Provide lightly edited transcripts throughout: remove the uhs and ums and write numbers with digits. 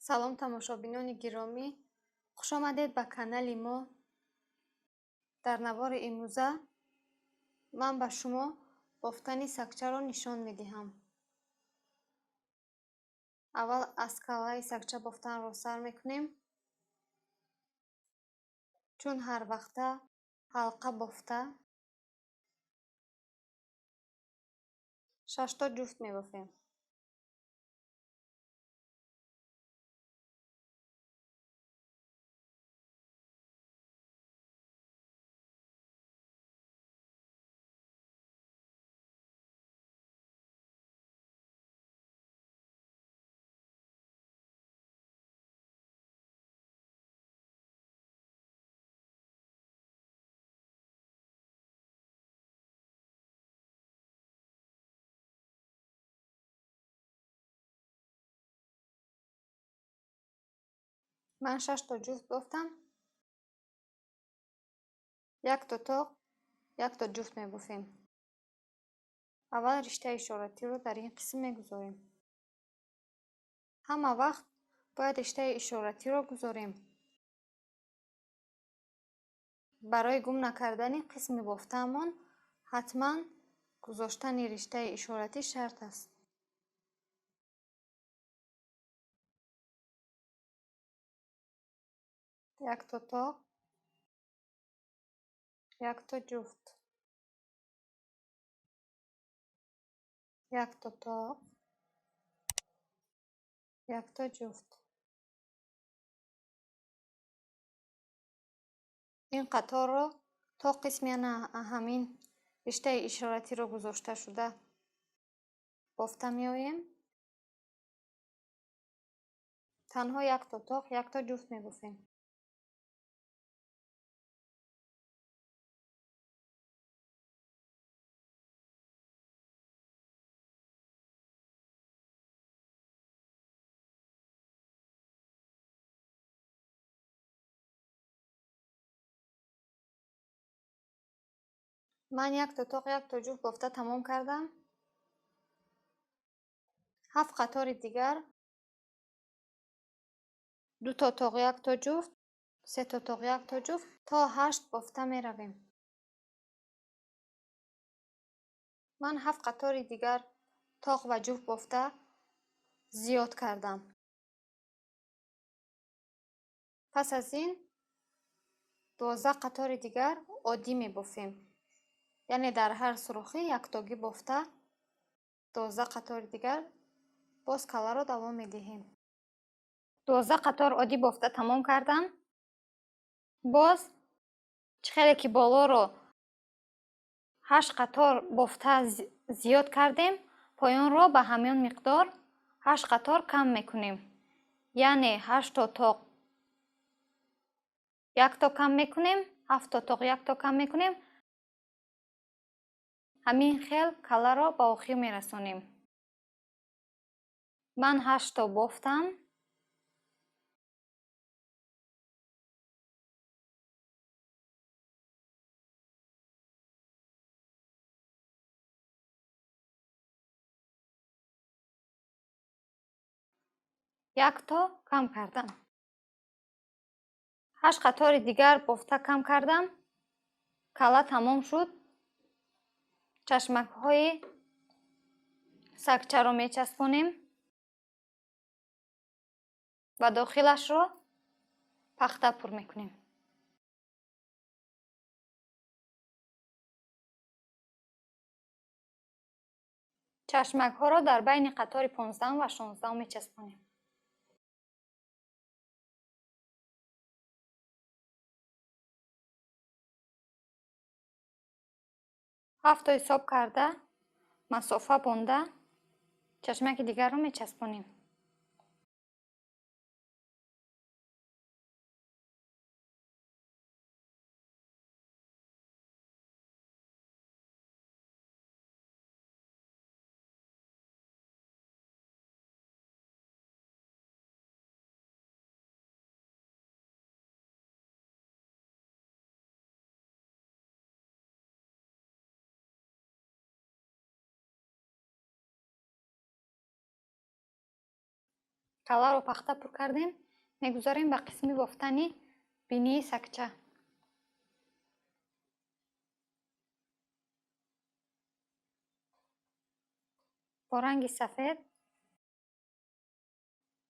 Салом, тамошобинони гиромӣ, хушомадед ба канали мо. Дар навори имрӯза ман ба шумо бофтани сагчаро нишон медиҳам. Аввал аз каллаи сагча бофтанро сар мекунем. Чун ҳар вақта ҳалқа бофта шашто ҷуфт мебофем. Ман шашто ҷуфт бофтам. Якто тоқ, якто ҷуфт мебофем. Аввал риштаи ишоратиро дар ин қисм мегузорем. Ҳама вақт бояд риштаи ишоратиро гузорем. Барои гум накардани қисми бофтаамон ҳатман гузоштани риштаи ишоратӣ шарт аст. Якто тоқ, якто ҷуфт, якто тоқ, якто ҷуфт. Ин қаторро то қисми ана ҳамин риштаи ишоратиро гузошта шуда бофта меоем. Танҳо якто тоқ, якто ҷуфт мебофем. Ман якто тоқ, якто ҷуфт бофта тамом кардам. 7 қатори дигар дуто тоқ, якто ҷуфт, сето тоқ, якто ҷуфт то 8 бофта меравем. Ман 7 қатори дигар тоқ ва ҷуфт бофта зиёд кардам. Пас аз ин 12 қатори дигар оддӣ мебофем. Яъне дар ҳар сурохӣ яктогӣ бофта 12 қатори дигар боз калларо давом медиҳем. 12 қатор оддӣ бофта тамом кардам. Боз чӣ хеле ки болоро 8 қатор бофта зиёд кардем, поёнро ба ҳамин миқдор 8 қатор кам мекунем. Яъне 8 то тоқ якто кам мекунем, 7 то тоқ якто кам мекунем. Ҳамин хел калларо ба охир мерасонем. Ман 8 то бофтам. Якто кам кардам. 8 қатори дигар бофта кам кардам. Калла тамом шуд. Чашмакҳои сагчаро мечаспонем ва дохилашро пахта пур мекунем. Чашмакҳоро дар байни қатори 15 ва 16 мечаспонем. Ҳафто ҳисоб карда, масофа бонда, чашмаки дигарро мечаспонем. Каларо пахта пур кардем, мегузарем ба қисми бофтани бинии сагча. Бо ранги сафед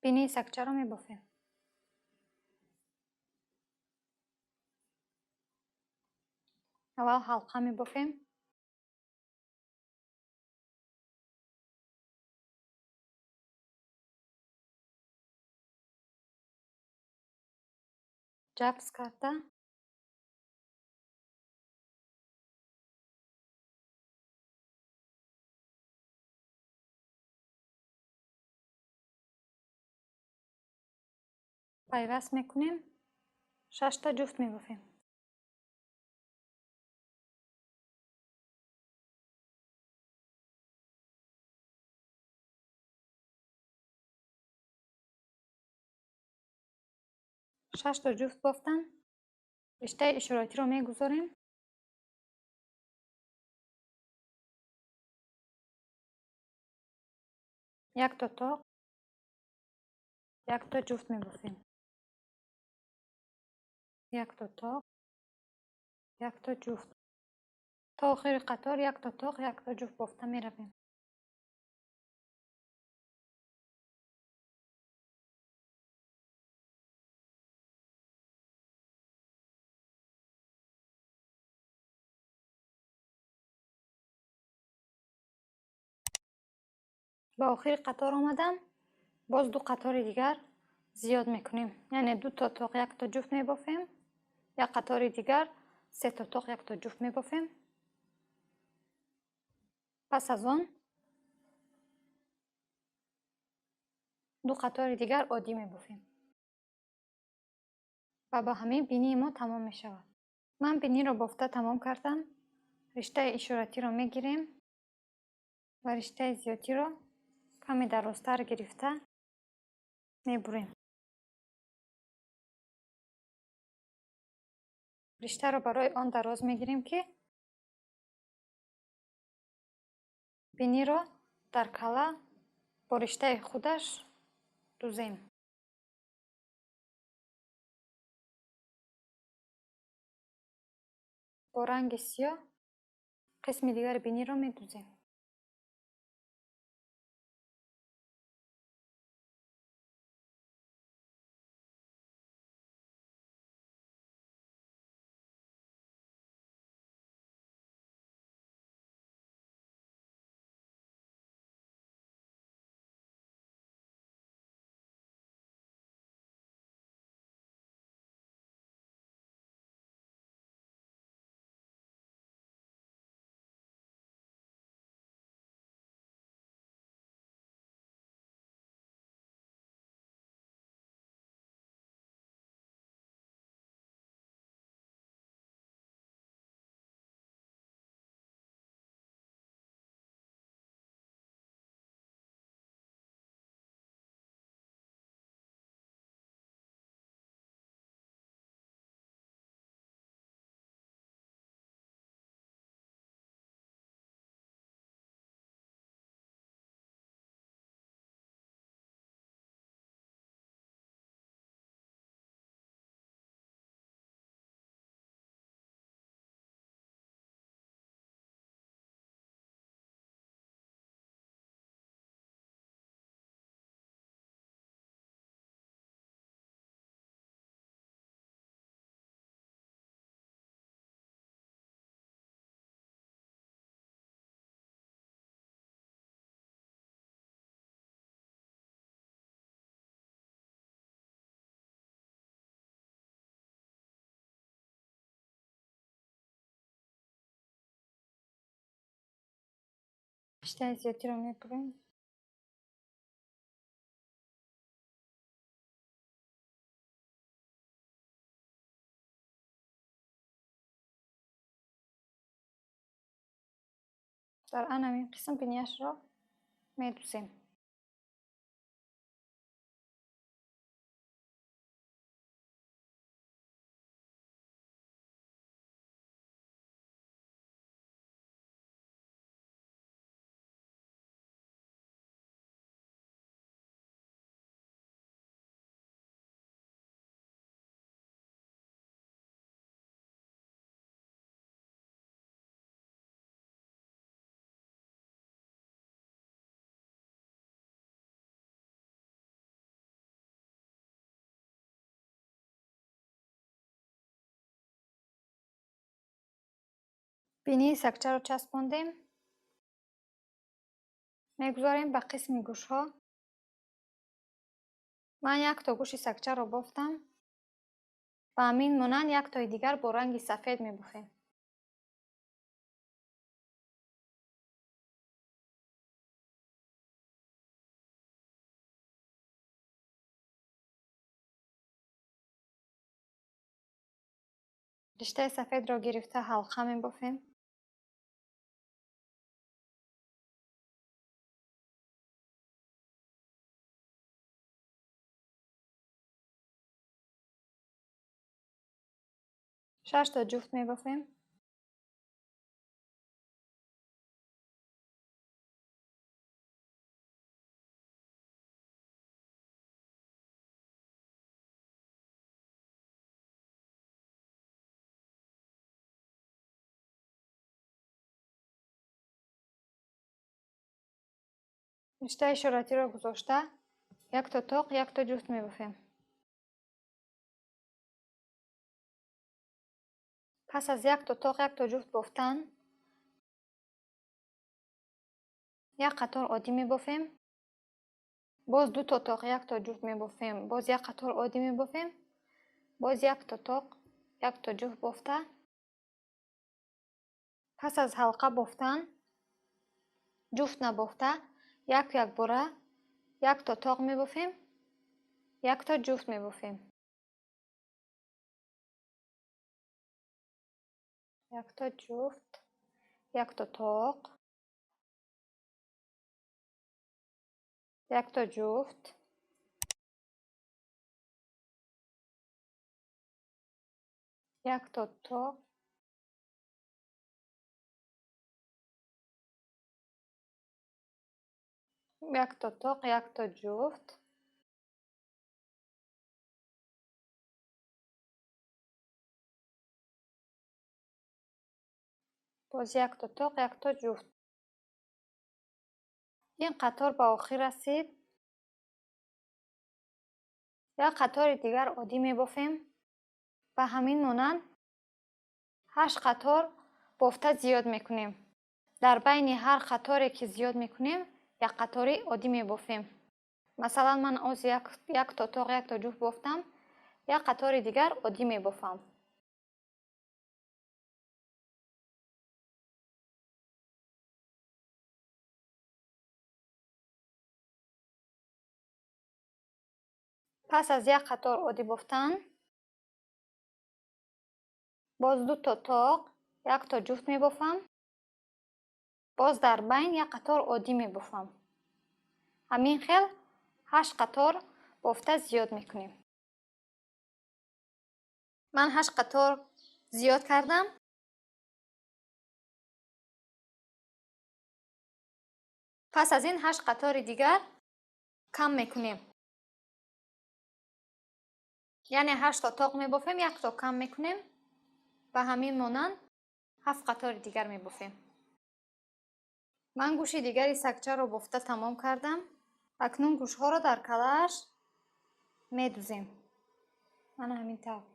бинии сагчаро мебофем. Аввал ҳалқа мебофем. Ҷабс карда пайваст мекунем, 6та ҷуфт мебофем. 6та ҷуфт бофтам. Риштаи ишоратиро мегузорем. Якто тоқ, якто ҷуфт мебофем. Якто тоқ, якто ҷуфт. То охири қатор якто тоқ, якто ҷуфт бофта меравем. Ба охири қатор омадам, боз 2 қатори дигар зиёд мекунем. Яъне 2 то тоқ, якто ҷуфт мебофем, як қатори дигар 3 то тоқ, якто ҷуфт мебофем. Пас аз он 2 қатори дигар оддӣ мебофем. Ва ба ҳамин бинии мо тамом мешавад. Ман биниро бофта тамом кардам. Риштаи ишоратиро мегирем ва риштаи зиёдиро каме дарозтар гирифта мебурем. Риштаро барои он дароз мегирем, ки биниро дар кала бо риштаи худаш дузем. Бо ранги сиёҳ қисми дигари биниро медузем. Риштаи зиёдиро мебурем. Дар анамин қисм бинияшро медузем. Бинии сагчаро часпондем. Мегузорем ба қисми гӯшҳо. Ман якто гӯши сагчаро бофтам. Ба ҳамин монанд яктои дигар бо ранги сафед мебофем. Риштаи сафедро гирифта ҳалқа мебофем. Шашто ҷуфт мебофем. Риштаи ишоратиро гузошта якто тоқ, якто ҷуфт мебофем. Пас аз якто тоқ, якто ҷуфт бофтан як қатор оддӣ мебофем. Боз дуто тоқ, якто ҷуфт мебофем. Боз як қатор оддӣ мебофем. Боз якто тоқ, якто ҷуфт бофта. Пас аз ҳалқа бофтан ҷуфт набофта як якбора якто тоқ мебофем, якто ҷуфт мебофем. Якто ҷуфт, якто тоқ, якто ҷуфт, якто тоқ, якто тоқ, якто ҷуфт, боз якто тоқ, якто ҷуфт. Ин қатор ба охир расид. Як қатори дигар оддӣ мебофем. Ба ҳамин монанд 8 қатор бофта зиёд мекунем. Дар байни ҳар қаторе ки зиёд мекунем, як қатори оддӣ мебофем. Масалан, ман оз якто тоқ, якто ҷуфт бофтам, як қатори дигар оддӣ мебофам. Пас аз як қатор оддӣ бофтан боз дуто тоқ, якто ҷуфт мебофам. Боз дар байн як қатор оддӣ мебофам. Ҳамин хел 8 қатор бофта зиёд мекунем. Ман 8 қатор зиёд кардам. Пас аз ин 8 қатори дигар кам мекунем. Яъне 8 то тоқ мебофем, 1 то кам мекунем. Ба ҳамин монанд 7 қатори дигар мебофем. Ман гӯши дигари сагчаро бофта тамом кардам. Акнун гӯшҳоро дар калааш медузем. Мана ҳамин тавр.